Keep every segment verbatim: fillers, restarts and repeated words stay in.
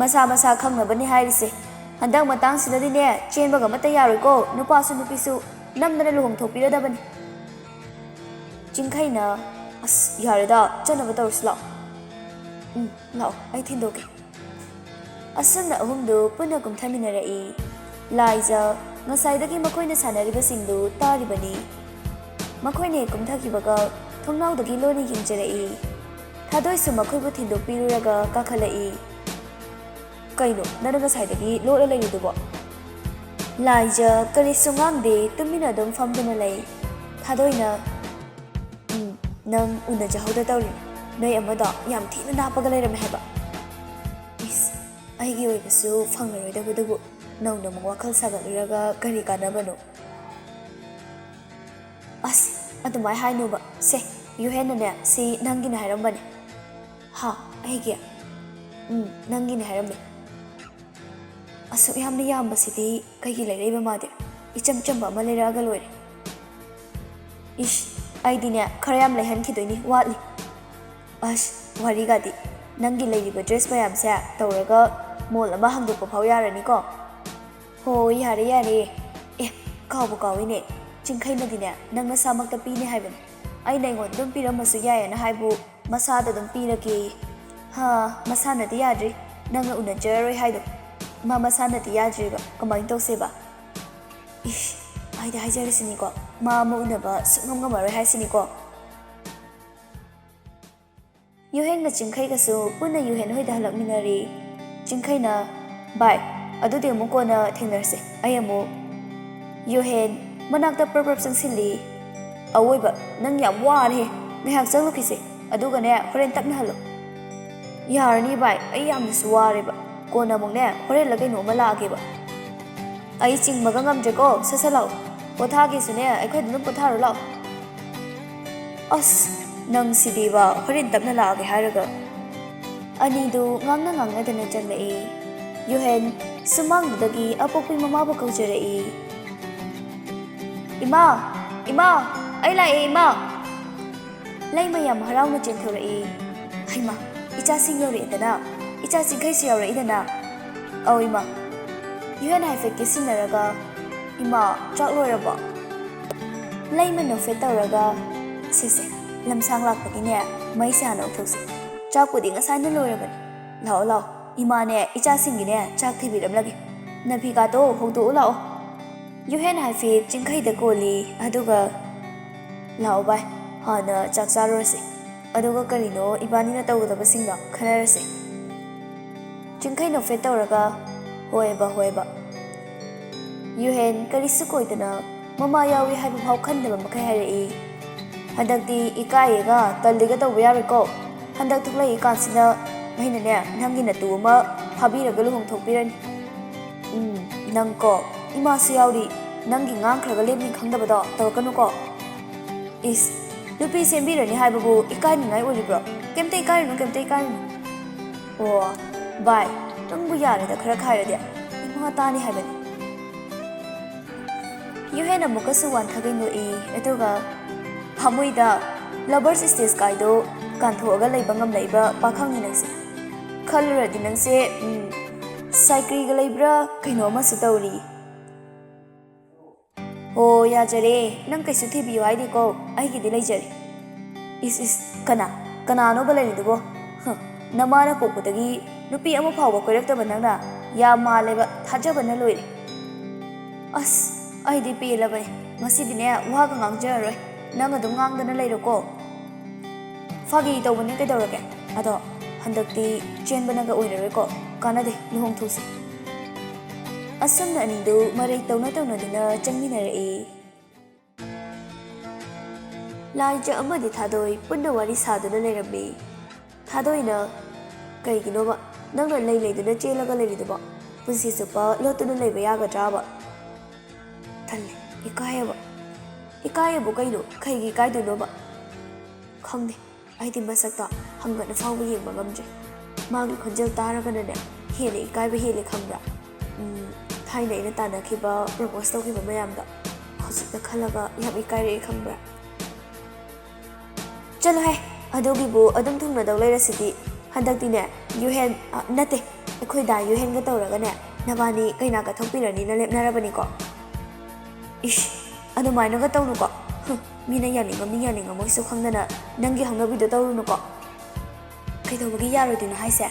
ꯃꯁꯥ ꯃꯁꯥ ꯈꯪꯅꯕꯅꯤ ꯍꯥꯏꯔꯤꯁꯦ꯫ ꯍꯟꯗꯛ ꯃꯇꯥꯡꯁꯤꯗꯗꯤꯅꯦ, ꯆꯦꯟꯕꯒ ꯑꯃꯠꯇ ꯌꯥꯔꯣꯏꯀꯣ, ꯅꯨꯄꯥꯁꯨ ꯅꯨꯄꯤꯁꯨ ꯅꯝꯗꯅ ꯂꯨꯍꯣꯡꯊꯣꯛꯄꯤꯔꯗꯕꯅꯤ꯫ ꯆꯤꯡꯈꯩꯅ, "ꯑꯁ, ꯌꯥꯔꯦꯗ, ꯆꯠꯅꯕ ꯇꯧꯔꯁꯤ ꯂꯥꯛꯑꯣ꯫ ꯎꯝ, ꯂꯥꯛꯑꯣ, ꯑꯩ ꯊꯤꯟꯗꯣꯛꯀꯦ"꯫ ꯑꯁꯨꯝꯅ ꯑꯍꯨꯝꯗꯨ ꯄꯨꯟꯅ ꯀꯨꯝꯊꯃꯤꯟꯅꯔꯛꯏ꯫ ꯂꯥꯏꯖ, ꯉꯁꯥꯏꯗꯒꯤ ꯃꯈꯣꯏꯅ ꯁꯥꯟꯅꯔꯤꯕꯁꯤꯡꯗꯨ ꯇꯥꯔꯤꯕꯅꯤ꯫ ꯃꯈꯣꯏꯅ ꯍꯦꯛ ꯀꯨꯝꯊꯈꯤꯕꯒ ꯊꯣꯡꯅꯥꯎꯗꯒꯤ ꯂꯣꯟꯅ ꯌꯦꯡꯖꯔꯛꯏ꯫ ꯊꯥꯗꯣꯏꯁꯨ ꯃꯈꯣꯏꯕꯨ ꯊꯤꯟꯗꯣꯛꯄꯤꯔꯨꯔꯒ ꯀꯥꯈꯠꯂꯛꯏ꯫ "ꯀꯩꯅꯣ, ꯅꯪꯅ ꯉꯁꯥꯏꯗꯒꯤ ꯂꯣꯠꯂ ꯂꯩꯔꯤꯗꯨꯕꯣ?" ꯂꯥꯏꯖ ꯀꯔꯤꯁꯨ ꯉꯥꯡꯗꯦ, ꯇꯨꯃꯤꯟꯅ ꯑꯗꯨꯝ ꯐꯝꯗꯨꯅ ꯂꯩ꯫ ꯊꯥꯗꯣꯏꯅ, "ꯎꯝ, ꯅꯪ ꯎꯅꯖꯍꯧꯗ ꯇꯧꯔꯤꯅꯤ꯫ ꯅꯣꯏ ꯑꯃꯗꯣ ꯌꯥꯝ ꯊꯤꯅ ꯅꯥꯞꯄꯒ ꯂꯩꯔꯝꯃꯦ ꯍꯥꯏꯕ꯫" "ꯏꯁ, ꯑꯩꯒꯤ ꯑꯣꯏꯕꯁꯨ ꯐꯪꯂꯔꯣꯏꯗꯕꯗꯨꯕꯨ ꯅꯧꯅ ꯑꯃꯨꯛ ꯋꯥꯈꯜ ꯁꯥꯒꯠꯂꯨꯔꯒ ꯀꯔꯤ ꯀꯥꯟꯅꯕꯅꯣ?" "ꯑꯁ, ꯑꯗꯨꯃꯥꯏ ꯍꯥꯏꯅꯨꯕ꯫ ꯁꯦ, ꯌꯨꯍꯦꯟꯅꯅꯦ, ꯁꯤ ꯅꯪꯒꯤꯅꯦ ꯍꯥꯏꯔꯝꯕꯅꯦ꯫" "ꯍꯥ, ꯑꯩꯒꯤ?" "ꯎꯝ, ꯅꯪꯒꯤꯅꯦ ꯍꯥꯏꯔꯝꯃꯦ꯫" "ꯑꯁꯨꯛ ꯌꯥꯝꯅ ꯌꯥꯝꯕꯁꯤꯗꯤ ꯀꯩꯒꯤ ꯂꯩꯔꯛꯏꯕ ꯃꯥꯗꯤ? ꯏꯆꯝ ꯆꯝꯕ ꯑꯃ ꯂꯩꯔꯛꯑꯒ ꯂꯣꯏꯔꯦ꯫" "ꯏꯁ, ꯑꯩꯗꯤꯅꯦ, ꯈꯔ ꯌꯥꯝ ꯂꯩꯍꯟꯈꯤꯗꯣꯏꯅꯤ, ꯋꯥꯠꯂꯤ꯫" "ꯑꯁ, ꯋꯥꯔꯤꯒꯗꯤ, ꯅꯪꯒꯤ ꯂꯩꯔꯤꯕ ꯗ꯭ꯔꯦꯁ ꯃꯌꯥꯝꯁꯦ ꯇꯧꯔꯒ ꯃꯣꯜ ꯑꯃ ꯍꯥꯡꯗꯣꯛꯄ ꯐꯥꯎ ꯌꯥꯔꯅꯤꯀꯣ?" "ꯍꯣ, ꯌꯥꯔꯦ, ꯌꯥꯔꯦ꯫ ꯑꯦ, ꯀꯥꯎꯕꯨ ꯀꯥꯎꯏꯅꯦ, ꯆꯤꯡꯈꯩꯅꯗꯤꯅꯦ, ꯅꯪ ꯅꯁꯥꯃꯛꯇ ꯄꯤꯅꯤ ꯍꯥꯏꯕꯅꯦ꯫ ꯑꯩꯅ ꯑꯩꯉꯣꯟꯗ ꯑꯗꯨꯝ ꯄꯤꯔꯝꯃꯁꯨ ꯌꯥꯏꯌꯦꯅ ꯍꯥꯏꯕꯨ, ꯃꯁꯥꯗ ꯑꯗꯨꯝ ꯄꯤꯔꯒꯦꯌꯦ꯫ ꯍꯥ, ꯃꯁꯥꯅꯗꯤ ꯌꯥꯗ꯭ꯔꯤ꯫ ꯅꯪꯅ ꯎꯅꯖꯔꯔꯣꯏ ꯍꯥꯏꯗꯣ, ꯃꯥ ꯃꯁꯥꯅꯗꯤ ꯌꯥꯗ꯭ꯔꯤꯕ꯫ ꯀꯃꯥꯏꯅ ꯇꯧꯁꯦꯕ?" "ꯏꯁ, ꯑꯩꯗꯤ ꯍꯥꯏꯖꯔꯤꯁꯤꯅꯤꯀꯣ, ꯃꯥ ꯑꯃ ꯎꯅꯕ ꯁꯨꯡꯉꯝ ꯉꯝꯃꯔꯣꯏ ꯍꯥꯏꯁꯤꯅꯤꯀꯣ꯫" ꯌꯨꯍꯦꯟꯒ ꯆꯤꯡꯈꯩꯒꯁꯨ ꯄꯨꯟꯅ ꯌꯨꯍꯦꯟ ꯍꯣꯏꯗ ꯍꯜꯂꯛꯃꯤꯟꯅꯔꯤ꯫ ꯆꯤꯡꯈꯩꯅ, "ꯚꯥꯏ, ꯑꯗꯨꯗꯤ ꯑꯃꯨꯛ ꯀꯣꯟꯅ ꯊꯦꯡꯅꯔꯁꯦ, ꯑꯩ ꯑꯃꯨꯛ꯫" ꯌꯨꯍꯦꯟ ꯃꯅꯥꯛꯇ ꯄ꯭ꯔꯞ ꯄ꯭ꯔꯞ ꯆꯪꯁꯤꯜꯂꯤ꯫ "ꯑꯋꯣꯏꯕ, ꯅꯪ ꯌꯥꯝ ꯋꯥꯔꯦꯍꯦ, ꯉꯥꯏꯍꯥꯛ ꯆꯪꯂꯨꯈꯤꯁꯦ, ꯑꯗꯨꯒꯅꯦ, ꯍꯣꯔꯦꯟ ꯇꯞꯅ ꯍꯜꯂꯣ꯫" "ꯌꯥꯔꯅꯤ ꯚꯥꯏ, ꯑꯩ ꯌꯥꯝꯅꯁꯨ ꯋꯥꯔꯦꯕ, ꯀꯣꯟꯅ ꯑꯃꯨꯛꯅꯦ, ꯍꯣꯔꯦꯟꯂ ꯀꯩꯅꯣ ꯑꯃ ꯂꯥꯛꯑꯒꯦꯕ꯫" "ꯑꯩ ꯆꯤꯡꯕꯒ ꯉꯝꯗ꯭ꯔꯦꯀꯣ, ꯁꯠ ꯁꯠ ꯂꯥꯛꯑꯣ꯫ ꯄꯣꯊꯥꯒꯦꯁꯨꯅꯦ, ꯑꯩꯈꯣꯏꯗ ꯑꯗꯨꯝ ꯄꯣꯊꯥꯔꯨ ꯂꯥꯛꯑꯣ꯫" "ꯑꯁ, ꯅꯪ ꯁꯤꯗꯤꯕ, ꯍꯣꯔꯦꯟ ꯇꯞꯅ ꯂꯥꯛꯑꯒꯦ ꯍꯥꯏꯔꯒ꯫" ꯑꯅꯤꯗꯨ ꯉꯥꯡꯅ ꯉꯥꯡꯅꯗꯅ ꯆꯪꯂꯛꯏ꯫ ꯌꯨꯍꯦꯟ ꯁꯨꯃꯥꯡꯗꯨꯗꯒꯤ ꯑꯄꯣꯛꯄꯤ ꯃꯃꯥꯕꯨ ꯀꯧꯖꯔꯛꯏ꯫ "ꯏꯃꯥ! ꯏꯃꯥ! ꯑꯩ ꯂꯥꯛꯑꯦ, ꯏꯃꯥ!" ꯂꯩꯃ ꯌꯥꯝ ꯍꯔꯥꯎꯅ ꯆꯦꯟꯊꯣꯔꯛꯏ꯫ "ꯍꯩꯃꯥ, ꯏꯆꯥꯁꯤꯡ ꯌꯧꯔꯛꯑꯦꯗꯅ!" ꯏꯆꯥ ꯆꯤꯡꯈꯩꯁꯨ ꯌꯥꯎꯔꯛꯏꯗꯅ꯫ ꯑꯧ ꯏꯃꯥ꯫ ꯌꯨꯍꯦꯟ ꯍꯥꯏꯐꯦꯠ ꯀꯦꯁꯤꯟꯅꯔꯒ, "ꯏꯃꯥ, ꯆꯥꯛ ꯂꯣꯏꯔꯕꯣ?" ꯂꯩꯃ ꯅꯣꯛꯐꯦꯠ ꯇꯧꯔꯒ, "ꯁꯦ ꯁꯦ, ꯂꯝꯁꯥꯡ ꯂꯥꯛꯄꯒꯤꯅꯦ, ꯃꯩꯁꯦ ꯍꯥꯟꯅ ꯎꯊꯣꯛꯁꯤ꯫ ꯆꯥꯛꯄꯨꯗꯤ ꯉꯁꯥꯏꯅ ꯂꯣꯏꯔꯕꯅꯤ꯫ ꯂꯥꯛꯑꯣ ꯂꯥꯛꯑꯣ, ꯏꯃꯥꯅꯦ ꯏꯆꯥꯁꯤꯡꯒꯤꯅꯦ ꯆꯥꯛ ꯊꯤꯕꯤꯔꯝꯂꯒꯦ꯫ ꯅꯐꯤꯀꯥꯗꯣ ꯍꯣꯡꯗꯣꯛꯎ ꯂꯥꯛꯑꯣ꯫" ꯌꯨꯍꯦꯟ ꯍꯥꯏꯐꯦꯠ ꯆꯤꯡꯈꯩꯗ ꯀꯣꯜꯂꯤ, ꯑꯗꯨꯒ, "ꯂꯥꯛꯑꯣ ꯚꯥꯏ, ꯍꯥꯟꯅ ꯆꯥꯛ ꯆꯥꯔꯨꯔꯁꯤ꯫ ꯑꯗꯨꯒ ꯀꯔꯤꯅꯣ ꯏꯕꯥꯅꯤꯅ ꯇꯧꯒꯗꯕꯁꯤꯡꯗꯣ ꯈꯟꯅꯔꯁꯤ꯫" ꯆꯤꯡꯈꯩ ꯅꯣꯛꯐꯦꯠ ꯇꯧꯔꯒ, "ꯍꯣꯏꯕ, ꯍꯣꯏꯕ꯫" ꯌꯨꯍꯦꯟ ꯀꯔꯤꯁꯨ ꯀꯣꯏꯗꯅ ꯃꯃꯥ ꯌꯥꯎꯏ ꯍꯥꯏꯕ ꯐꯥꯎ ꯈꯟꯗꯕ ꯃꯈꯩ ꯍꯥꯏꯔꯛꯏ꯫ "ꯍꯟꯗꯛꯇꯤ ꯏꯀꯥꯏꯌꯦꯒ ꯇꯜꯂꯤꯒ ꯇꯧꯕ ꯌꯥꯔꯣꯏꯀꯣ꯫ ꯍꯟꯗꯛ ꯊꯣꯛꯂꯛꯏ ꯀꯥꯟꯁꯤꯗ ꯑꯩꯅꯅꯦ ꯅꯪꯒꯤ ꯅꯇꯨ ꯑꯃ ꯐꯥꯕꯤꯔꯒ ꯂꯨꯍꯣꯡꯊꯣꯛꯄꯤꯔꯅꯤ꯫ ꯎꯝ, ꯅꯪꯀꯣ, ꯏꯃꯥꯁꯨ ꯌꯥꯎꯔꯤ, ꯅꯪꯒꯤ ꯉꯥꯡꯈ꯭ꯔꯒ ꯂꯦꯞꯅꯤ ꯈꯪꯗꯕꯗꯣ ꯇꯧꯔꯛꯀꯅꯨꯀꯣ꯫" ꯏꯁ, ꯅꯨꯄꯤ ꯁꯦꯝꯕꯤꯔꯅꯤ ꯍꯥꯏꯕꯕꯨ ꯏꯀꯥꯏꯅꯤꯡꯉꯥꯏ ꯑꯣꯏꯔꯤꯕ꯭ꯔꯣ? ꯀꯩꯝꯇ ꯏꯀꯥꯏꯔꯨꯅꯨ, ꯀꯩꯝꯇ ꯏꯀꯥꯏꯔꯨꯅꯨ꯫ ꯑꯣ, ꯚꯥꯏ, ꯅꯪꯕꯨ ꯌꯥꯔꯦꯗ ꯈꯔ ꯈꯥꯏꯔꯗꯤ꯫ ꯏꯃꯥ ꯇꯥꯅꯤ ꯍꯥꯏꯕꯅꯤ꯫ ꯌꯨꯍꯦꯟ ꯑꯃꯨꯛꯀꯁꯨ ꯋꯥꯟꯊꯒꯩ ꯅꯣꯛꯏ, ꯑꯗꯨꯒ, "ꯐꯥꯃꯨꯏꯗ lovers stage ꯀꯥꯏꯗꯣ ꯀꯥꯟꯊꯣꯛꯑꯒ ꯂꯩꯕ ꯉꯝꯂꯛꯏꯕ ꯄꯥꯈꯪꯅꯤ ꯅꯪꯁꯦ꯫ ꯈꯜꯂꯨꯔꯗꯤ ꯅꯪꯁꯦ, ꯎꯝ, ꯁꯥꯏꯀ꯭ꯔꯤꯒ ꯂꯩꯕ꯭ꯔꯥ ꯀꯩꯅꯣ ꯑꯃꯁꯨ ꯇꯧꯔꯤ꯫" "ꯍꯣ, ꯌꯥꯖꯔꯦ꯫ ꯅꯪ ꯀꯩꯁꯨ ꯊꯤꯕꯤꯌꯨ ꯍꯥꯏꯗꯦꯀꯣ꯫ ꯑꯩꯒꯤꯗꯤ ꯂꯩꯖꯔꯦ꯫" "ꯏꯁ, ꯏꯁ, ꯀꯅꯥ? ꯀꯅꯥꯅꯣꯕ ꯂꯩꯔꯤꯗꯨꯕꯣ? ꯍ, ꯅꯃꯥꯅ ꯄꯣꯛꯄꯗꯒꯤ ꯅꯨꯄꯤ ꯑꯃ ꯐꯥꯎꯕ ꯀꯣꯏꯔꯛꯇꯕ ꯅꯪꯅ? ꯌꯥꯝ ꯃꯥꯜꯂꯦꯕ, ꯊꯥꯖꯕꯅ ꯂꯣꯏꯔꯦ꯫" "ꯑꯁ, ꯑꯩꯗꯤ ꯄꯦꯜꯂꯕꯅꯦ꯫ ꯉꯁꯤꯗꯤꯅꯦ, ꯋꯥꯒ ꯉꯥꯡꯖꯔꯔꯣꯏ꯫ ꯅꯪ ꯑꯗꯨꯝ ꯉꯥꯡꯗꯅ ꯂꯩꯔꯣꯀꯣ꯫" "ꯐꯥꯒꯤ ꯇꯧꯕꯅꯦ, ꯀꯩꯗꯧꯔꯒꯦ? ꯑꯗꯣ ꯍꯟꯗꯛꯇꯤ ꯆꯦꯟꯕꯅꯒ ꯑꯣꯏꯔꯔꯣꯏꯀꯣ꯫ ꯀꯥꯟꯅꯗꯦ, ꯂꯨꯍꯣꯡꯊꯣꯛꯁꯤ꯫" ꯑꯁꯨꯝꯅ ꯑꯅꯤꯗꯨ ꯃꯔꯩ ꯇꯧꯅ ꯇꯧꯅꯗꯨꯅ ꯆꯪꯃꯤꯟꯅꯔꯛꯏ꯫ ꯂꯥꯏꯖ ꯑꯃꯗꯤ ꯊꯥꯗꯣꯏ ꯄꯨꯟꯅ ꯋꯥꯔꯤ ꯁꯥꯗꯨꯅ ꯂꯩꯔꯝꯃꯤ꯫ ꯊꯥꯗꯣꯏꯅ, "ꯀꯩꯒꯤꯅꯣꯕ ꯅꯪꯅ ꯂꯩ ꯂꯩꯗꯨꯅ ꯆꯦꯜꯂꯒ ꯂꯩꯔꯤꯗꯨꯕꯣ? ꯄꯨꯟꯁꯤ ꯆꯨꯞꯄ ꯂꯣꯠꯇꯨꯅ ꯂꯩꯕ ꯌꯥꯒꯗ꯭ꯔꯥꯕ?" "ꯇꯜꯂꯦ, ꯏꯀꯥꯏꯌꯦꯕ꯫" "ꯏꯀꯥꯏꯌꯦꯕꯨ ꯀꯩꯅꯣ? ꯀꯩꯒꯤ ꯏꯀꯥꯏꯗꯣꯏꯅꯣꯕ?" "ꯈꯪꯗꯦ, ꯑꯩꯗꯤ ꯃꯁꯛꯇꯣ ꯍꯪꯒꯠꯅ ꯐꯥꯎꯕ ꯌꯦꯡꯕ ꯉꯝꯗ꯭ꯔꯦ꯫ ꯃꯥꯒꯤ ꯈꯣꯟꯖꯦꯜ ꯇꯥꯔꯒꯅꯅꯦ, ꯍꯦꯟꯅ ꯏꯀꯥꯏꯕ ꯍꯦꯜꯂꯦ, ꯈꯪꯕ꯭ꯔꯥ? ꯎꯝ, ꯊꯥꯏꯅ ꯑꯩꯅ ꯇꯥꯟꯅꯈꯤꯕ, propose ꯇꯧꯈꯤꯕ ꯃꯌꯥꯝꯗꯣ ꯍꯧꯖꯤꯛꯇ ꯈꯜꯂꯒ ꯌꯥꯝ ꯏꯀꯥꯏꯔꯛꯑꯦ, ꯈꯪꯕ꯭ꯔꯥ?" "ꯆꯠꯂꯣꯍꯦ, ꯑꯗꯨꯒꯤꯕꯨ ꯑꯗꯨꯝ ꯊꯨꯡꯅꯗꯧ ꯂꯩꯔꯁꯤꯗꯤ꯫ ꯍꯟꯗꯛꯇꯤꯅꯦ, ꯌꯨꯍꯦꯟ, ꯑ, ꯅꯠꯇꯦ, ꯑꯩꯈꯣꯏ ꯗꯥ ꯌꯨꯍꯦꯟꯒ ꯇꯧꯔꯒꯅꯦ, ꯅꯕꯥꯅꯤ ꯀꯩꯅꯥꯒ ꯊꯣꯛꯄꯤꯔꯅꯤꯅ ꯂꯦꯞꯅꯔꯕꯅꯤꯀꯣ꯫ ꯏꯁ, ꯑꯗꯨꯃꯥꯏꯅꯒ ꯇꯧꯅꯨꯀꯣ꯫ ꯍꯨꯝ, ꯃꯤꯅ ꯌꯥꯅꯤꯡꯉꯝꯅꯤ ꯌꯥꯅꯤꯡꯉꯝꯃꯣꯏꯁꯨ ꯈꯪꯗꯅ ꯅꯪꯒꯤ ꯍꯧꯅꯕꯤꯗꯣ ꯇꯧꯔꯨꯅꯨꯀꯣ꯫ ꯀꯩꯗꯧꯕꯒꯤ ꯌꯥꯔꯣꯏꯗꯣꯏꯅꯣ ꯍꯥꯏꯁꯦ?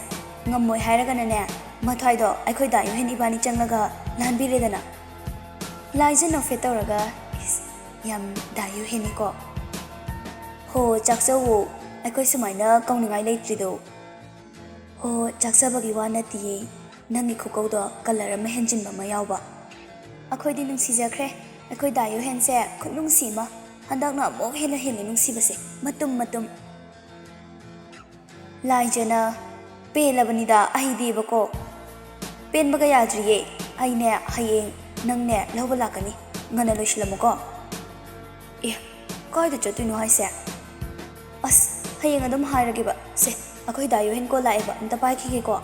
ꯉꯝꯃꯣꯏ ꯍꯥꯏꯔꯒꯅꯅꯦ, ꯃꯊ꯭ꯋꯥꯏꯗꯣ ꯑꯩꯈꯣꯏ ꯗꯥ ꯌꯨꯍꯦꯟ ꯏꯕꯥꯅꯤ ꯆꯪꯂꯒ ꯂꯥꯟꯕꯤꯔꯦꯗꯅ꯫ ꯂꯥꯏꯖ ꯅꯣꯛꯐꯦꯠ ꯇꯧꯔꯒ, "ꯏꯁ, ꯌꯥꯝ ꯗꯥ ꯌꯨꯍꯦꯟꯅꯤꯀꯣ꯫ ꯍꯣ, ꯆꯥꯛꯆꯧꯋꯣ, ꯑꯩꯈꯣꯏ ꯁꯨꯃꯥꯏꯅ ꯀꯧꯅꯤꯡꯉꯥꯏ ꯂꯩꯇ꯭ꯔꯤꯗꯣ꯫ ꯍꯣ, ꯆꯥꯛꯆꯕꯒꯤ ꯋꯥ ꯅꯠꯇꯤꯌꯦ, ꯅꯪꯒꯤ ꯈꯨꯀꯧꯗꯣ colour ꯑꯃ ꯍꯦꯟꯖꯤꯟꯕ ꯑꯃ ꯌꯥꯎꯕ꯫ ꯑꯩꯈꯣꯏꯗꯤ ꯅꯨꯡꯁꯤꯖꯈ꯭ꯔꯦ, ꯑꯩꯈꯣꯏ ꯗꯥ ꯌꯨꯍꯦꯟꯁꯦ ꯈꯨꯅꯨꯡꯁꯤ ꯑꯃ, ꯍꯟꯗꯛꯅ ꯑꯃꯨꯛ ꯍꯦꯟꯅ ꯍꯦꯜꯂꯦ ꯅꯨꯡꯁꯤꯕꯁꯦ, ꯃꯇꯨꯝ ꯃꯇꯨꯝ꯫" ꯂꯥꯏꯖꯅ, "ꯄꯦꯜꯂꯕꯅꯤꯗ ꯑꯩꯗꯤꯕꯀꯣ꯫ ꯄꯦꯟꯕꯒ ꯌꯥꯗ꯭ꯔꯤꯌꯦ꯫ ꯑꯩꯅꯦ ꯍꯌꯦꯡ ꯅꯪꯅꯦ ꯂꯧꯕ ꯂꯥꯛꯀꯅꯤ꯫ ꯉꯟꯅ ꯂꯣꯏꯁꯤꯜꯂꯝꯃꯨꯀꯣ꯫" "ꯑꯦ, ꯀꯥꯏꯗ ꯆꯠꯇꯣꯏꯅꯣ ꯍꯥꯏꯁꯦ?" "ꯑꯁ, ꯍꯌꯦꯡ ꯑꯗꯨꯝ ꯍꯥꯏꯔꯒꯦꯕ꯫ ꯁꯦ, ꯑꯩꯈꯣꯏ ꯗꯥ ꯌꯨꯍꯦꯟ call ꯂꯥꯛꯑꯦꯕ, ꯑꯝꯇ ꯄꯥꯏꯈꯤꯒꯦꯀꯣ꯫"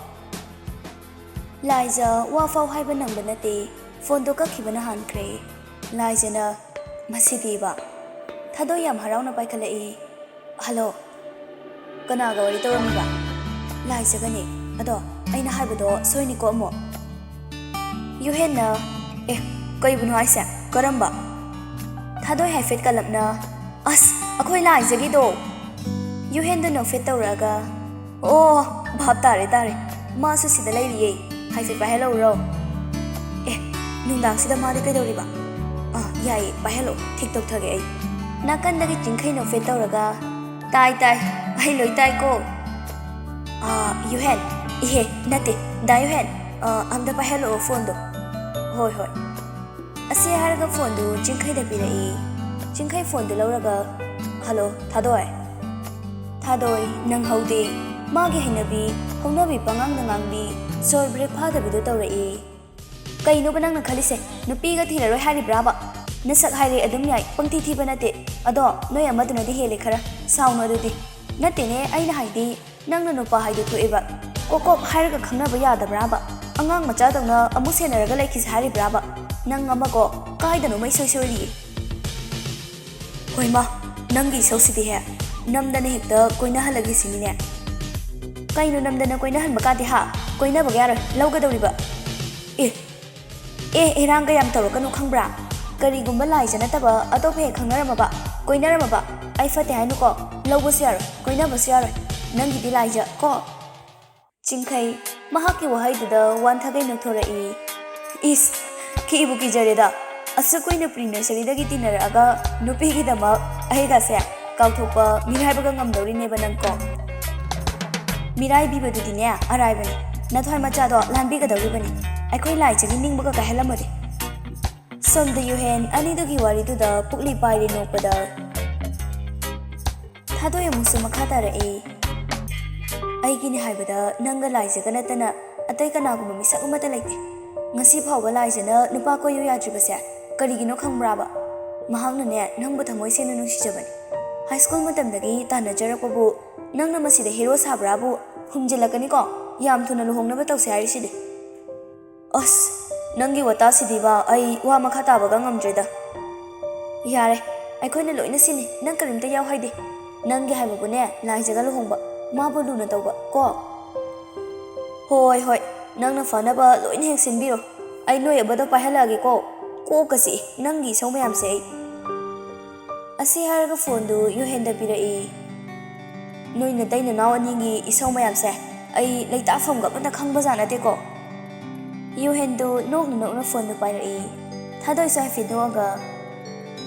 ꯂꯥꯏꯖ ꯋꯥꯐꯥꯎ ꯍꯥꯏꯕ ꯅꯪꯕ ꯅꯠꯇꯦ, phoneꯗꯣ ꯀꯛꯈꯤꯕꯅ ꯍꯥꯟꯈ꯭ꯔꯦ꯫ ꯂꯥꯏꯖꯅ, "ꯃꯁꯤꯗꯤꯕ꯫" ꯊꯥꯗꯣꯏ ꯌꯥꯝ ꯍꯔꯥꯎꯅ ꯄꯥꯏꯈꯠꯂꯛꯏ꯫ "Hello, ꯀꯅꯥꯒ ꯋꯥꯔꯤ ꯇꯧꯔꯝꯃꯤꯕ?" "ꯂꯥꯏꯖꯒꯅꯦ꯫ ꯑꯗꯣ ꯑꯩꯅ ꯍꯥꯏꯕꯗꯣ ꯁꯣꯏꯅꯤꯀꯣ ꯑꯃꯨꯛ꯫" ꯌꯨꯍꯦꯟꯅ, "ꯑꯦ, ꯀꯩꯕꯨꯅꯣ ꯍꯥꯏꯁꯦ? ꯀꯔꯝꯕ?" ꯊꯥꯗꯣꯏ ꯍꯥꯏꯐꯦꯠ ꯀꯜꯂꯞꯅ, "ꯑꯁ, ꯑꯩꯈꯣꯏ ꯂꯥꯏꯖꯒꯤꯗꯣ!" ꯌꯨꯍꯦꯟꯗꯨ ꯅꯣꯛꯐꯦꯠ ꯇꯧꯔꯛꯑꯒ, "ꯑꯣ, ꯚꯥꯞ ꯇꯥꯔꯦ, ꯇꯥꯔꯦ꯫ ꯃꯥꯁꯨ ꯁꯤꯗ ꯂꯩꯔꯤꯌꯦ꯫ ꯍꯥꯏꯐꯦꯠ ꯄꯥꯏꯍꯜꯂꯛꯎꯔꯣ?" "ꯑꯦ, ꯅꯨꯡꯗꯥꯡꯁꯤꯗ ꯃꯥꯗꯤ ꯀꯩꯗꯧꯔꯤꯕ?" "ꯑꯥ, ꯌꯥꯏꯌꯦ, ꯄꯥꯏꯍꯜꯂꯣ꯫ ꯊꯤꯛ ꯇꯧꯊꯒꯦ ꯑꯩ꯫" ꯅꯥꯀꯟꯗꯒꯤ ꯆꯤꯡꯈꯩ ꯅꯣꯛꯐꯦꯠ ꯇꯧꯔꯒ, "ꯇꯥꯏ, ꯇꯥꯏ꯫ ꯑꯩ ꯂꯣꯏ ꯇꯥꯏꯀꯣ꯫ ꯑꯥ, ꯌꯨꯍꯦꯟ꯫ ꯏꯍꯦ, ꯅꯠꯇꯦ, ꯗꯥ ꯌꯨꯍꯦꯟ꯫ ꯑꯥ, ꯑꯝꯇ ꯄꯥꯏꯍꯜꯂꯛꯑꯣ phoneꯗꯣ꯫" "ꯍꯣꯏ, ꯍꯣꯏ꯫" ꯑꯁꯤ ꯍꯥꯏꯔꯒ phoneꯗꯨ ꯆꯤꯡꯈꯩꯗ ꯄꯤꯔꯛꯏ꯫ ꯆꯤꯡꯈꯩ phoneꯗꯨ ꯂꯧꯔꯒ, "Hello, ꯊꯥꯗꯣꯏ꯫" ꯊꯥꯗꯣꯏ ꯅꯪꯍꯧꯗꯦ꯫ ꯃꯥꯒꯤ ꯍꯩꯅꯕꯤ, ꯍꯧꯅꯕꯤ ꯄꯉꯥꯡꯗ ꯉꯥꯡꯕꯤ, ꯁꯣꯔ break ꯐꯥꯗꯕꯤꯗꯣ ꯇꯧꯔꯛꯏ꯫ "ꯀꯩꯅꯣꯕ ꯅꯪꯅ ꯈꯜꯂꯤꯁꯦ? ꯅꯨꯄꯤꯒ ꯊꯤꯔꯔꯣꯏ ꯍꯥꯏꯔꯤꯕ꯭ꯔꯥꯕ? ꯅꯁꯛ ꯍꯥꯏꯔꯦ ꯑꯗꯨꯝ ꯌꯥꯏ, ꯄꯪꯊꯤ ꯊꯤꯕ ꯅꯠꯇꯦ꯫ ꯑꯗꯣ ꯅꯣꯏ ꯑꯃꯗꯨꯅꯗꯤ ꯍꯦꯜꯂꯦ ꯈꯔ꯫ ꯁꯥꯎꯅꯨ ꯑꯗꯨꯗꯤ꯫" "ꯅꯠꯇꯦꯅꯦ, ꯑꯩꯅ ꯍꯥꯏꯗꯤ ꯅꯪꯅ ꯅꯨꯄꯥ ꯍꯥꯏꯗꯣ ꯊꯣꯛꯑꯦꯕ꯫ ꯀꯣꯛ ꯀꯣꯛ ꯍꯥꯏꯔꯒ ꯈꯪꯅꯕ ꯌꯥꯗꯕ꯭ꯔꯥꯕ? ꯑꯉꯥꯡ ꯃꯆꯥꯗꯧꯅ ꯑꯃꯨꯛ ꯁꯦꯟꯅꯔꯒ ꯂꯩꯈꯤꯁꯦ ꯍꯥꯏꯔꯤꯕ꯭ꯔꯥꯕ? ꯅꯪ ꯑꯃꯀꯣ ꯀꯥꯏꯗꯅꯣꯃ ꯏꯁꯣꯏ ꯁꯣꯏꯔꯤꯌꯦ꯫" "ꯍꯣꯏꯃ, ꯅꯪꯒꯤ ꯏꯁꯧꯁꯤꯗꯤ ꯍꯦ, ꯅꯝꯗꯅ ꯍꯦꯛꯇ ꯀꯣꯏꯅꯍꯜꯂꯒꯦ ꯁꯤꯅꯤꯅꯦ꯫" ꯀꯩꯅꯣ ꯅꯝꯗꯅ ꯀꯣꯏꯅꯍꯟꯕ ꯀꯥꯗꯤ ꯍꯥ? ꯀꯣꯏꯅꯕꯒ ꯌꯥꯔꯣꯏ, ꯂꯧꯒꯗꯧꯔꯤꯕ꯫ ꯑꯦ, ꯑꯦ, ꯏꯔꯥꯡꯒ ꯌꯥꯝ ꯇꯧꯔꯛꯀꯅꯨ ꯈꯪꯕ꯭ꯔꯥ? ꯀꯔꯤꯒꯨꯝꯕ ꯂꯥꯏꯖ ꯅꯠꯇꯕ ꯑꯇꯣꯞꯄ ꯍꯦꯛ ꯈꯪꯅꯔꯝꯃꯕ, ꯀꯣꯏꯅꯔꯝꯃꯕ, ꯑꯩ ꯐꯠꯇꯦ ꯍꯥꯏꯅꯨꯀꯣ, ꯂꯧꯕꯁꯨ ꯌꯥꯔꯣꯏ, ꯀꯣꯏꯅꯕꯁꯨ ꯌꯥꯔꯣꯏ, ꯅꯪꯒꯤꯗꯤ ꯂꯥꯏꯖ ꯀꯣ꯫ ꯆꯤꯡꯈꯩ ꯃꯍꯥꯛꯀꯤ ꯋꯥꯍꯩꯗꯨꯗ ꯋꯥꯟꯊꯒꯩ ꯅꯣꯛꯊꯣꯔꯛꯏ꯫ ꯏꯁ, ꯀꯤꯕꯨ ꯀꯤꯖꯔꯦꯗ꯫ ꯑꯁꯨꯛ ꯀꯨꯏꯅ ꯄ꯭ꯔꯤ ꯅꯔꯁꯔꯤꯗꯒꯤ ꯇꯤꯟꯅꯔꯛꯑꯒ ꯅꯨꯄꯤꯒꯤꯗꯃꯛ ꯑꯩꯒꯁꯦ ꯀꯥꯎꯊꯣꯛꯄ ꯃꯤꯔꯥꯏꯕꯒ ꯉꯝꯗꯧꯔꯤꯅꯦꯕ ꯅꯪꯀꯣ꯫ ꯃꯤꯔꯥꯏꯕꯤꯕꯗꯨꯗꯤꯅꯦ ꯑꯔꯥꯏꯕꯅꯤ꯫ ꯅꯊ꯭ꯋꯥꯏ ꯃꯆꯥꯗꯣ ꯂꯥꯟꯕꯤꯒꯗꯧꯔꯤꯕꯅꯤ꯫ ꯑꯩꯈꯣꯏ ꯂꯥꯏꯖꯒꯤ ꯅꯤꯡꯕꯒ ꯀꯥꯏꯍꯜꯂꯝꯃꯗꯤ꯫ ꯁꯣꯝꯗ ꯌꯨꯍꯦꯟ ꯑꯅꯤꯗꯨꯒꯤ ꯋꯥꯔꯤꯗꯨꯗ ꯄꯨꯛꯂꯤ ꯄꯥꯏꯔꯤ ꯅꯣꯛꯄꯗ꯫ ꯊꯥꯗꯣꯏ ꯑꯃꯨꯛꯁꯨ ꯃꯈꯥ ꯇꯥꯔꯛꯏ꯫ ꯑꯩꯒꯤꯅꯤ ꯍꯥꯏꯕꯗ ꯅꯪꯒ ꯂꯥꯏꯖꯒ ꯅꯠꯇꯅ ꯑꯇꯩ ꯀꯅꯥꯒꯨꯝꯕ ꯃꯤꯁꯛ ꯑꯃꯠꯇ ꯂꯩꯇꯦ꯫ ꯉꯁꯤ ꯐꯥꯎꯕ ꯂꯥꯏꯖꯅ ꯅꯨꯄꯥ ꯀꯣꯏꯌꯨ ꯌꯥꯗ꯭ꯔꯤꯕꯁꯦ ꯀꯔꯤꯒꯤꯅꯣ ꯈꯪꯕ꯭ꯔꯥꯕ? ꯃꯍꯥꯛꯅꯅꯦ ꯅꯪꯕꯨ ꯊꯃꯣꯏ ꯁꯦꯡꯅ ꯅꯨꯡꯁꯤꯖꯕꯅꯤ꯫ ꯍꯥꯏ ꯁ꯭ꯀꯨꯜ ꯃꯇꯝꯗꯒꯤ ꯇꯥꯟꯅꯖꯔꯛꯄꯕꯨ ꯅꯪꯅ ꯃꯁꯤꯗ ꯍꯦꯔꯣ ꯁꯥꯕ꯭ꯔꯥꯕꯨ ꯍꯨꯝꯖꯤꯜꯂꯛꯀꯅꯤꯀꯣ꯫ ꯌꯥꯝ ꯊꯨꯅ ꯂꯨꯍꯣꯡꯅꯕ ꯇꯧꯁꯦ ꯍꯥꯏꯔꯤꯁꯤꯗꯤ꯫ ꯑꯁ, ꯅꯪꯒꯤ ꯋꯥꯇꯥꯁꯤꯗꯤꯕ ꯑꯩ ꯋꯥ ꯃꯈꯥ ꯇꯥꯕꯒ ꯉꯝꯗ꯭ꯔꯦꯗ꯫ ꯌꯥꯔꯦ, ꯑꯩꯈꯣꯏꯅ ꯂꯣꯏꯅ ꯁꯤꯅꯤ, ꯅꯪ ꯀꯔꯤꯝꯇ ꯌꯥꯎ ꯍꯥꯏꯗꯦ꯫ ꯅꯪꯒꯤ ꯍꯥꯏꯕꯕꯨꯅꯦ ꯂꯥꯏꯖꯒ ꯂꯨꯍꯣꯡꯕ, ꯃꯥꯕꯨ ꯂꯨꯅ ꯇꯧꯕ ꯀꯣ꯫ ꯍꯣꯏ ꯍꯣꯏ, ꯅꯪꯅ ꯐꯅꯕ ꯂꯣꯏꯅ ꯍꯦꯛ ꯁꯤꯟꯕꯤꯔꯣ꯫ ꯑꯩ ꯅꯣꯏ ꯑꯕꯗꯣ ꯄꯥꯏꯍꯜꯂꯛꯑꯒꯦꯀꯣ꯫ ꯀꯣꯛꯀ ꯆꯤꯛꯏ ꯅꯪꯒꯤ ꯏꯁꯧ ꯃꯌꯥꯝꯁꯦ ꯑꯩ꯫ ꯑꯁꯤ ꯍꯥꯏꯔꯒ ꯐꯣꯟꯗꯨ ꯌꯨꯍꯦꯟꯗ ꯄꯤꯔꯛꯏ꯫ ꯅꯣꯏ ꯅꯇꯩ ꯅꯅꯥꯎ ꯑꯅꯤꯒꯤ ꯏꯁꯧ ꯃꯌꯥꯝꯁꯦ ꯑꯩ ꯂꯩꯇꯥꯐꯝꯒ ꯑꯃꯠꯇ ꯈꯪꯕꯖꯥꯠ ꯅꯠꯇꯦꯀꯣ꯫ ꯌꯨꯍꯦꯟꯗꯨ ꯅꯣꯛꯅ ꯅꯣꯛꯅ ꯐꯣꯟꯗꯨ ꯄꯥꯏꯔꯛꯏ꯫ ꯊꯥꯗꯣꯏꯁꯨ ꯍꯥꯏꯐꯦꯠ ꯅꯣꯛꯑꯒ,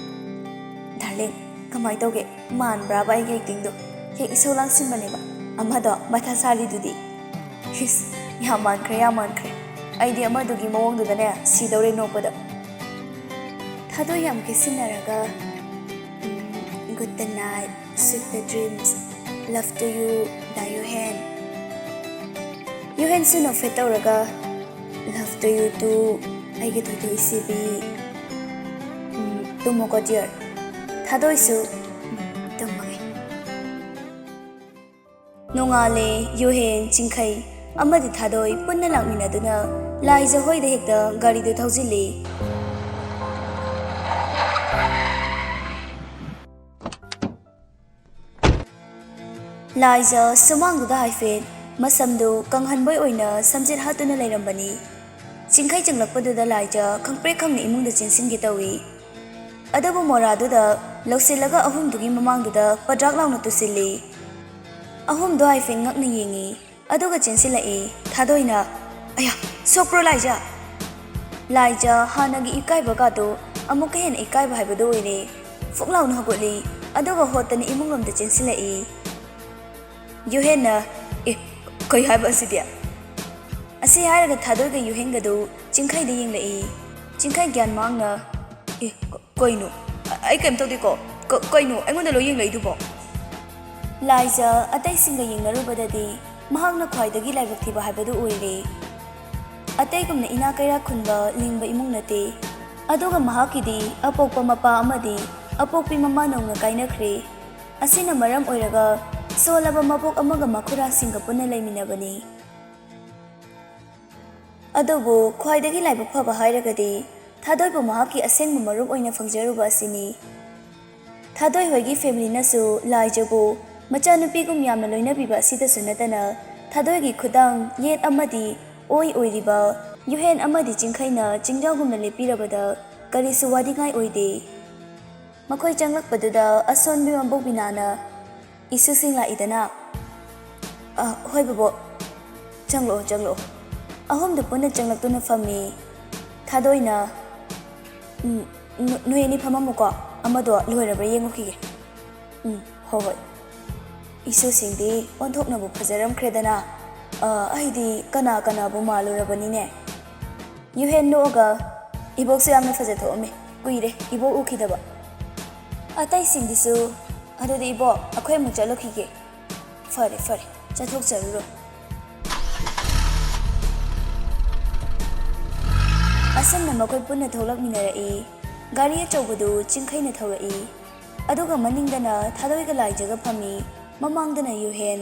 "ꯗꯥꯔꯂꯤꯡ, ꯀꯃꯥꯏ ꯇꯧꯒꯦ? ꯃꯥꯟꯕ꯭ꯔꯥꯕ ꯑꯩꯒꯤ ꯑꯦꯛꯇꯤꯡꯗꯣ? ꯍꯦꯛ ꯏꯁꯧ ꯂꯥꯡꯁꯤꯟꯕꯅꯦꯕ꯫ ꯑꯃꯗꯣ ꯃꯊꯥ ꯁꯥꯔꯤꯗꯨꯗꯤ?" ꯍꯤꯁ, ꯌꯥꯝ ꯃꯥꯟꯈ꯭ꯔꯦ, ꯌꯥꯝ ꯃꯥꯟꯈ꯭ꯔꯦ꯫ ꯑꯩꯗꯤ ꯑꯃꯗꯨꯒꯤ ꯃꯑꯣꯡꯗꯨꯗꯅꯦ ꯁꯤꯗꯧꯔꯦ ꯅꯣꯛꯄꯗ꯫ ꯊꯥꯗꯣꯏ ꯌꯥꯝ ꯀꯦꯁꯤꯟꯅꯔꯒ, "ꯎꯝ, good night, sweet dreams, love to you, ꯗꯥ ꯌꯨꯍꯦꯟ꯫" ꯌꯨꯍꯦꯟꯁꯨ ꯅꯣꯛꯐꯦꯠ ꯇꯧꯔꯒ, "Love to you too, ꯑꯩꯒꯤ ꯊꯣꯏꯊꯣꯏ ꯁꯤꯕꯤ꯫ ꯎꯝ, ꯇꯨꯝꯃꯣꯀꯣ dear꯫" ꯊꯥꯗꯣꯏꯁꯨ, "ꯎꯝ, ꯇꯨꯝꯃꯒꯦ꯫" ꯅꯣꯡꯉꯥꯜꯂꯦ꯫ ꯌꯨꯍꯦꯟ, ꯆꯤꯡꯈꯩ ꯑꯃꯗꯤ ꯊꯥꯗꯣꯏ ꯄꯨꯟꯅ ꯂꯥꯛꯃꯤꯟꯅꯗꯨꯅ ꯂꯥꯏꯖ ꯍꯣꯏꯗ ꯍꯦꯛꯇ ꯒꯥꯔꯤꯗꯨ ꯊꯧꯖꯤꯜꯂꯤ꯫ ꯂꯥꯏꯖ ꯁꯨꯃꯥꯡꯗꯨꯗ ꯍꯥꯏꯐꯦꯠ ꯃꯁꯝꯗꯨ ꯀꯪꯍꯟꯕꯣꯏ ꯑꯣꯏꯅ ꯁꯝꯖꯦꯠ ꯍꯥꯠꯇꯨꯅ ꯂꯩꯔꯝꯕꯅꯤ꯫ ꯆꯤꯡꯈꯩ ꯆꯪꯂꯛꯄꯗꯨꯗ ꯂꯥꯏꯖ ꯈꯪꯄ꯭ꯔꯦꯛ ꯈꯪꯅ ꯏꯃꯨꯡꯗ ꯆꯦꯟꯁꯤꯟꯒꯦ ꯇꯧꯏ꯫ ꯑꯗꯨꯕꯨ ꯃꯣꯔꯥꯗꯨꯗ ꯂꯧꯁꯤꯜꯂꯒ ꯑꯍꯨꯝꯗꯨꯒꯤ ꯃꯃꯥꯡꯗꯨꯗ ꯄꯗ꯭ꯔꯥꯛ ꯂꯥꯎꯅ ꯇꯨꯁꯤꯜꯂꯤ꯫ ꯑꯍꯨꯝꯗꯣ ꯍꯥꯏꯐꯦꯠ ꯉꯛꯅ ꯌꯦꯡꯉꯤ, ꯑꯗꯨꯒ ꯆꯦꯟꯁꯤꯜꯂꯛꯏ꯫ ꯊꯥꯗꯣꯏꯅ, "ꯑꯌꯥ, ꯁꯣꯛꯄ꯭ꯔꯣ ꯂꯥꯏꯖ?" ꯂꯥꯏꯖ ꯍꯥꯟꯅꯒꯤ ꯏꯀꯥꯏꯕꯒꯗꯨ ꯑꯃꯨꯛꯀ ꯍꯦꯟꯅ ꯏꯀꯥꯏꯕ ꯍꯥꯏꯕꯗꯨ ꯑꯣꯏꯔꯦ꯫ ꯐꯨꯛ ꯂꯥꯎꯅ ꯍꯧꯒꯠꯂꯤ, ꯑꯗꯨꯒ ꯍꯣꯠꯇꯅ ꯏꯃꯨꯡꯂꯣꯝꯗ ꯆꯦꯟꯁꯤꯜꯂꯛꯏ꯫ ꯌꯨꯍꯦꯟꯅ, "ꯑꯦ, ꯀꯩ ꯍꯥꯏꯕ ꯑꯁꯤꯗꯤ?" ꯑꯁꯤ ꯍꯥꯏꯔꯒ ꯊꯥꯗꯣꯏꯒ ꯌꯨꯍꯦꯟꯒꯗꯨ ꯆꯤꯡꯈꯩꯗ ꯌꯦꯡꯂꯛꯏ꯫ ꯆꯤꯡꯈꯩ ꯒ꯭ꯌꯥꯟ ꯃꯥꯡꯅ, "ꯑꯦ, ꯀ-, ꯀꯩꯅꯣ? ꯑ-, ꯑꯩ ꯀꯩꯝ ꯇꯧꯗꯦꯀꯣ꯫ ꯀ-, ꯀꯩꯅꯣ ꯑꯩꯉꯣꯟꯗ ꯂꯣꯏ ꯌꯦꯡꯂꯛꯏꯗꯨꯕꯣ?" ꯂꯥꯏꯖ ꯑꯇꯩꯁꯤꯡꯒ ꯌꯦꯡꯅꯔꯨꯕꯗꯗꯤ ꯃꯍꯥꯛꯅ ꯈ꯭ꯋꯥꯏꯗꯒꯤ ꯂꯥꯏꯕꯛ ꯊꯤꯕ ꯍꯥꯏꯕꯗꯨ ꯑꯣꯏꯔꯦ꯫ ꯑꯇꯩꯒꯨꯝꯅ ꯏꯅꯥꯛ ꯀꯩꯔꯥꯛ ꯈꯨꯟꯕ ꯂꯤꯡꯕ ꯏꯃꯨꯡ ꯅꯠꯇꯦ꯫ ꯑꯗꯨꯒ ꯃꯍꯥꯛꯀꯤꯗꯤ ꯑꯄꯣꯛꯄ ꯃꯄꯥ ꯑꯃꯗꯤ ꯑꯄꯣꯛꯄꯤ ꯃꯃꯥ ꯅꯧꯅ ꯀꯥꯏꯅꯈ꯭ꯔꯦ꯫ ꯑꯁꯤꯅ ꯃꯔꯝ ꯑꯣꯏꯔꯒ ꯁꯣꯜꯂꯕ ꯃꯕꯣꯛ ꯑꯃꯒ ꯃꯈꯨꯔꯥꯁꯤꯡꯒ ꯄꯨꯟꯅ ꯂꯩꯃꯤꯟꯅꯕꯅꯤ꯫ ꯑꯗꯨꯕꯨ ꯈ꯭ꯋꯥꯏꯗꯒꯤ ꯂꯥꯏꯕꯛ ꯐꯕ ꯍꯥꯏꯔꯒꯗꯤ ꯊꯥꯗꯣꯏꯕꯨ ꯃꯍꯥꯛꯀꯤ ꯑꯁꯦꯡꯕ ꯃꯔꯨꯞ ꯑꯣꯏꯅ ꯐꯪꯖꯔꯨꯕ ꯑꯁꯤꯅꯤ꯫ ꯊꯥꯗꯣꯏ ꯍꯣꯏꯒꯤ ꯐꯦꯃꯤꯂꯤꯅꯁꯨ ꯂꯥꯏꯖꯕꯨ ꯃꯆꯥꯅꯨꯄꯤꯒꯨꯝ ꯌꯥꯝꯅ ꯂꯣꯏꯅꯕꯤꯕ ꯑꯁꯤꯗꯁꯨ ꯅꯠꯇꯅ, ꯊꯥꯗꯣꯏꯒꯤ ꯈꯨꯗꯥꯡ ꯌꯦꯠ ꯑꯃꯗꯤ ꯑꯣꯏ ꯑꯣꯏꯔꯤꯕ ꯌꯨꯍꯦꯟ ꯑꯃꯗꯤ ꯆꯤꯡꯈꯩꯅ ꯆꯤꯡꯖꯥꯎꯒꯨꯝꯅ ꯂꯦꯞꯄꯤꯔꯕꯗ ꯀꯔꯤꯁꯨ ꯋꯥꯅꯤꯡꯉꯥꯏ ꯑꯣꯏꯗꯦ꯫ ꯃꯈꯣꯏ ꯆꯪꯂꯛꯄꯗꯨꯗ ꯑꯁꯣꯟꯕꯤ ꯃꯕꯣꯛ ꯕꯤꯅꯥꯅ, "ꯏꯁꯨꯁꯤꯡ ꯂꯥꯛꯏꯗꯅ?" "ꯑ, ꯍꯣꯏ ꯕꯣꯕꯣꯛ, ꯆꯪꯂꯛꯑꯣ, ꯆꯪꯂꯛꯑꯣ꯫" ꯑꯍꯨꯝꯗꯨ ꯄꯨꯟꯅ ꯆꯪꯂꯛꯇꯨꯅ ꯐꯝꯃꯤ꯫ ꯊꯥꯗꯣꯏꯅ, "ꯎꯝ, ꯅꯣ-, ꯅꯣꯏ ꯑꯅꯤ ꯐꯝꯃꯝꯃꯨꯀꯣ, ꯑꯃꯗꯣ ꯂꯣꯏꯔꯕ꯭ꯔꯥ ꯌꯦꯡꯉꯨꯈꯤꯒꯦ꯫" "ꯎꯝ, ꯍꯣꯏ, ꯍꯣꯏ꯫" "ꯏꯁꯨꯁꯤꯡꯗꯤ ꯑꯣꯟꯊꯣꯛꯅꯕꯨ ꯐꯖꯔꯝꯈ꯭ꯔꯦꯗꯅ꯫ ꯑ, ꯑꯩꯗꯤ ꯀꯅꯥ ꯀꯅꯥꯕꯨ ꯃꯥꯜꯂꯨꯔꯕꯅꯤꯅꯦ꯫" ꯌꯨꯍꯦꯟ ꯅꯣꯛꯑꯒ, "ꯏꯕꯣꯛꯁꯨ ꯌꯥꯝꯅ ꯐꯖꯊꯣꯛꯑꯝꯃꯦ꯫ ꯀꯨꯏꯔꯦ ꯏꯕꯣꯛ ꯎꯈꯤꯗꯕ꯫" ꯑꯇꯩꯁꯤꯡꯗꯨꯁꯨ, "ꯑꯗꯨꯗꯤ ꯏꯕꯣꯛ, ꯑꯩꯈꯣꯏ ꯑꯃꯨꯛ ꯆꯠꯂꯨꯈꯤꯒꯦ꯫" "ꯐꯔꯦ, ꯐꯔꯦ, ꯆꯠꯊꯣꯛꯆꯔꯨꯔꯣ꯫" ꯑꯁꯨꯝꯅ ꯃꯈꯣꯏ ꯄꯨꯟꯅ ꯊꯣꯛꯂꯛꯃꯤꯟꯅꯔꯛꯏ꯫ ꯒꯥꯔꯤ ꯑꯆꯧꯕꯗꯨ ꯆꯤꯡꯈꯩꯅ ꯊꯧꯔꯛꯏ꯫ ꯑꯗꯨꯒ ꯃꯅꯤꯡꯗꯅ ꯊꯥꯗꯣꯏꯒ ꯂꯥꯏꯖꯒ ꯐꯝꯃꯤ꯫ ꯃꯃꯥꯡꯗꯅ ꯌꯨꯍꯦꯟ꯫